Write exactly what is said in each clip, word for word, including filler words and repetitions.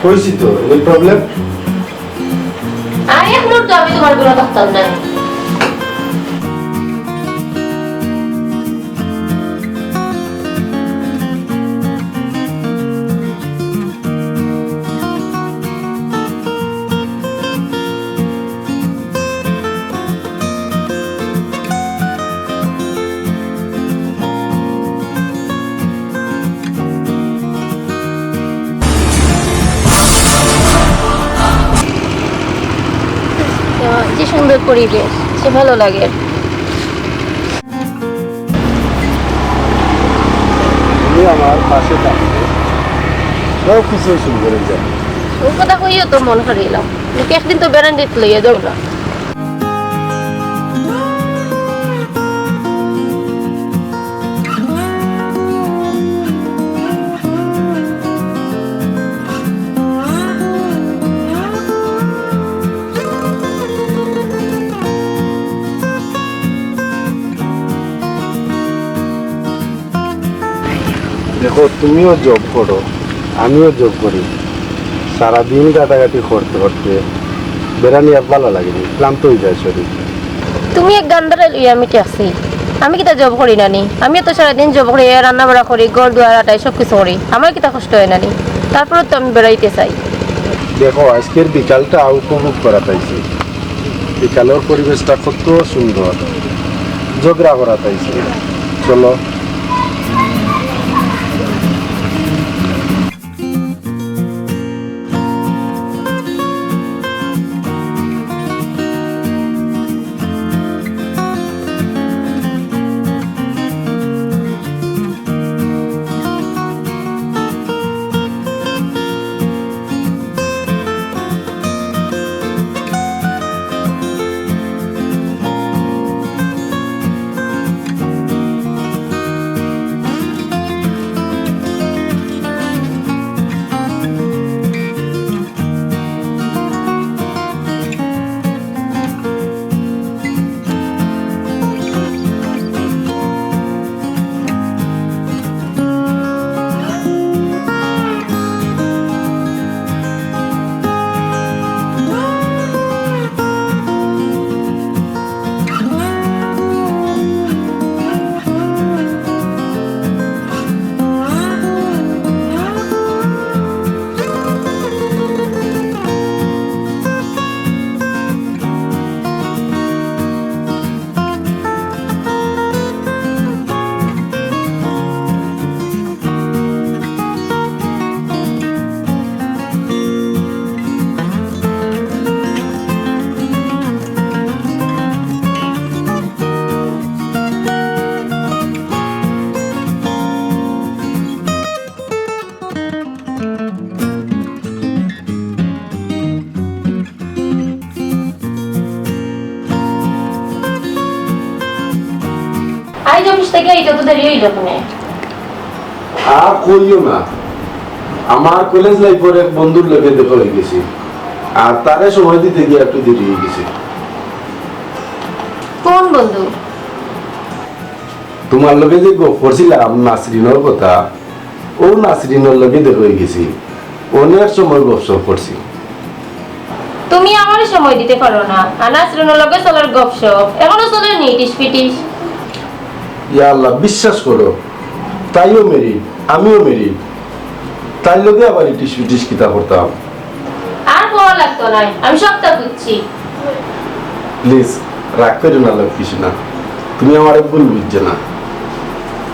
কইছি তো, এর problem। আর এক মুহূর্ত আমি তুমার গুলা থাকতাম না। কি সুন্দর পরিবেশ, সে ভালো লাগে। তুমি আমার পাশে থাকলে সব কিছু সুন্দর হয়ে যাবে। ও কথা কইও তো মন হারাইলাম। একদিন তো বেড়ান দিতে লইয়া যাও না। দেখো, তুমিও job করো, আমিও job করি, সারাদিন কাটাকাটি করতে করতে বেড়ানি আর ভালা লাগে নি, ক্লান্ত হয়ে যায় শরীর। তুমি এক গান্ডারে লইয়া আমি ঠেকছি। আমি কিতা job করি না নি? আমিও তো সারাদিন job করি, রান্না বাড়া করি, ঘর দুয়ার আটাই, সব কিছু করি। আমার কিতা কষ্ট হয় না নি? তারপরে তো আমি বেড়াইতে চাই। দেখো, আজকের বিকালটা উপভোগ করা চাইছি। বিকালের পরিবেশটা কত সুন্দর, ঝগড়া করা চাইছি। চলো। আইজ অফিস থাকি আইতে তো দেরি অইলো কেনে? আর কইও না, আমার কলেজ লাইফর এক বন্ধুর লগে দেখা অই গেছে, আর তারে সময় দিতে গিয়া একটু দেরি অই গেছে। কোন বন্ধু? তুমার লগে যে গপ করছিলাম নাসরিনর কথা, অউ নাসরিনর লগে দেখা অই গেছে, অনেক সময় গপসপ করছি। তুমি আমারে সময় দিতে পারো না, আর নাসরিনর লগে চলের গপসপ, এখনো চলের নি ইটিস পিটিস? ইয়া আল্লাহ, বিশ্বাস করো, তাইও married, আমিও married, তাইর লগে আবার ইটিস পিটিস কিতা করতাম? আর কওয়া লাগতো নায়, আমি সবটা বুঝছি। Please, রাগ কইরো না লক্ষ্মী সোনা, তুমি আমারে ভুল বুঝছো না।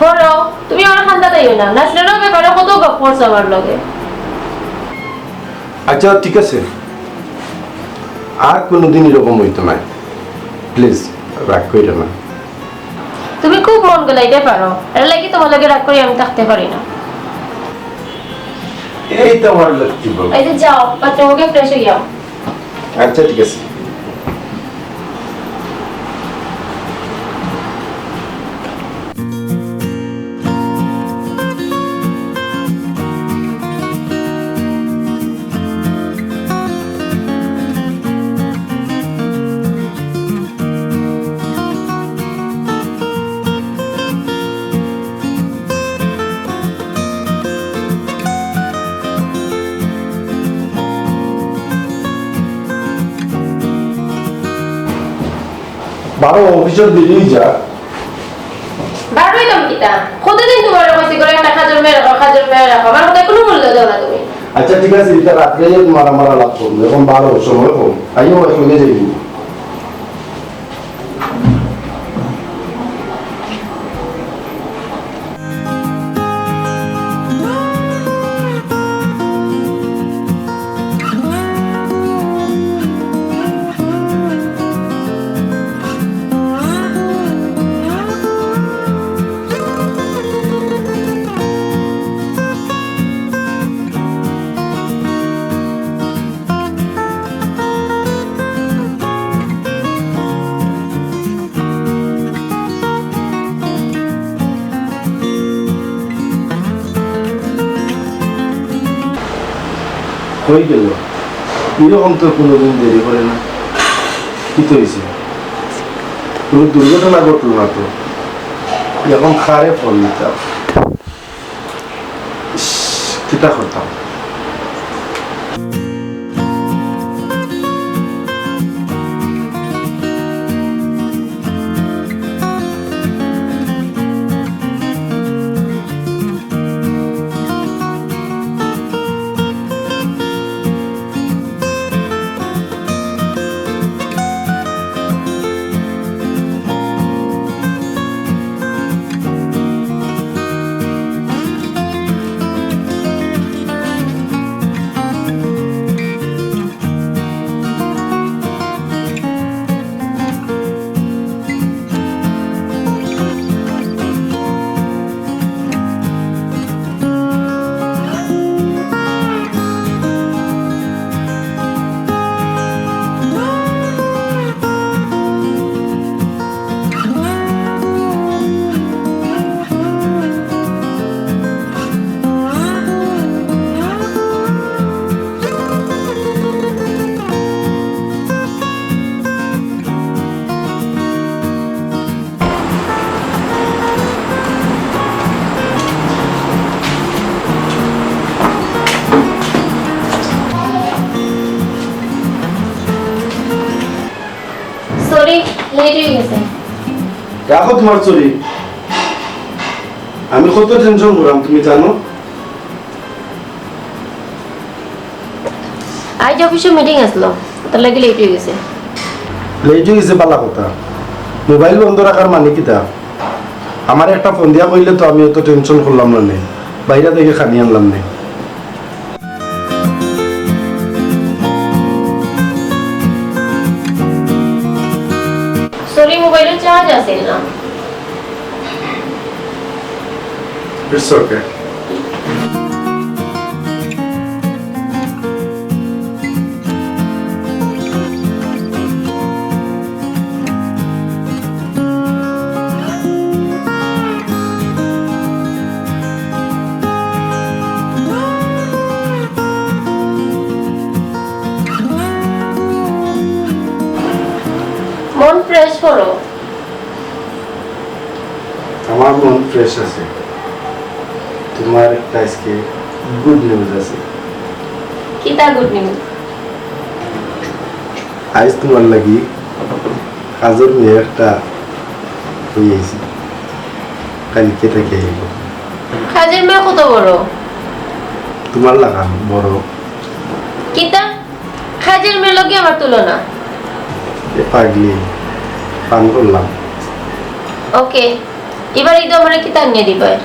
করো, তুমি আমারে খান্দা দিও না, নাসরিনর ব্যাপারে কত গপ করছো আমার লগে। আচ্ছা, ঠিক আছে, আর কোনোদিন এরকম অইতো নায়। Please, রাগ কইরো না। তুমি খুব মন গলাইতে পারো, এর লাগি তুমার লগে রাগ করি আমি থাকতে পারি না। এই তো আমার লক্ষ্মী বউ। এই যে যাও, বাথরুমে গিয়া fresh অইয়া আও। আচ্ছা, ঠিক আছে। বারো, অফিসর দেরি অই যা। বারো অইতাম কিতা? কতদিন তুমারে কইছি ঘরো একটা কাজর মেয়ে রাখো, কাজর মেয়ে রাখো, আমার কথার কুনু মূল্য দেও না তুমি। আচ্ছা, ঠিক আছে, ইটা রাত্রে যে তুমার আমার আলাপ করমু, অখন বারো, সময় কম, আইও, একলগে যাইমু। কই গেল? এরকম তো কোনোদিন দেরি করে না। কিতা অইছে? কোনো দুর্ঘটনা ঘটলো না তো? অখন কারে ফোন দিতাম? ইস, কিতা করতাম? Sorry, late অই গেছে। রাখো তুমার চুরি। আমি কত tension করলাম, তুমি জানো? আইজ অফিসো meeting আছিল, তার লাগি late অই গেছে। Late অই গেছে, বালা কথা। মোবাইল বন্ধ রাখার মানে কিতা? আমারে একটা ফোন দিয়া কইলে তো আমি অত tension করলাম না নে, বাইরে থাকি খানি আনলাম নে। Sorry, মোবাইলো charge আছিল না। It's okay. মন fresh করো। আমার মন fresh আছে। তুমার একটা আইজকে good news আছে। কিতা good news? আইজ তুমার লাগি কাজর মেয়ে একটা লই আইছি। কাইলকে থাকি আইবো। কাজর মেয়ে কত বড়? তুমার লাখান বড়। কিতা? কাজর মেয়ের লগে আমার তুলনা। এ পাগলি, পান করলাম। Okay, এবার ইদো আমারে কিতা আনিয়া দিবায়?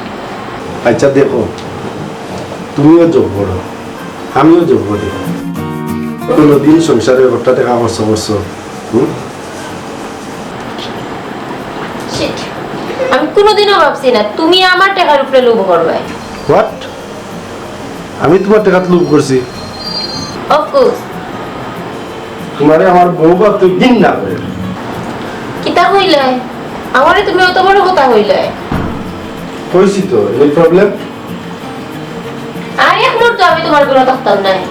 আচ্ছা দেখো, তুমিও job করো, আমিও job করি। কোনোদিন সংসারে একটা টেকা খরচ করছো? হুম? Shit, আমি কোনোদিনও ভাবছি না তুমি আমার টেকার উপরে লোভ করবায়। What? আমি তুমার টেকাত লোভ করছি? Of course. তুমারে আমার বউ ভাবতে ঘিন্না করে। কিতা কইলায়? আমারে তুমি অত বড় কথা কইলায়? কইছি তো, any problem? আর এক মুহূর্ত আমি তুমার ঘরো থাকতাম নায়।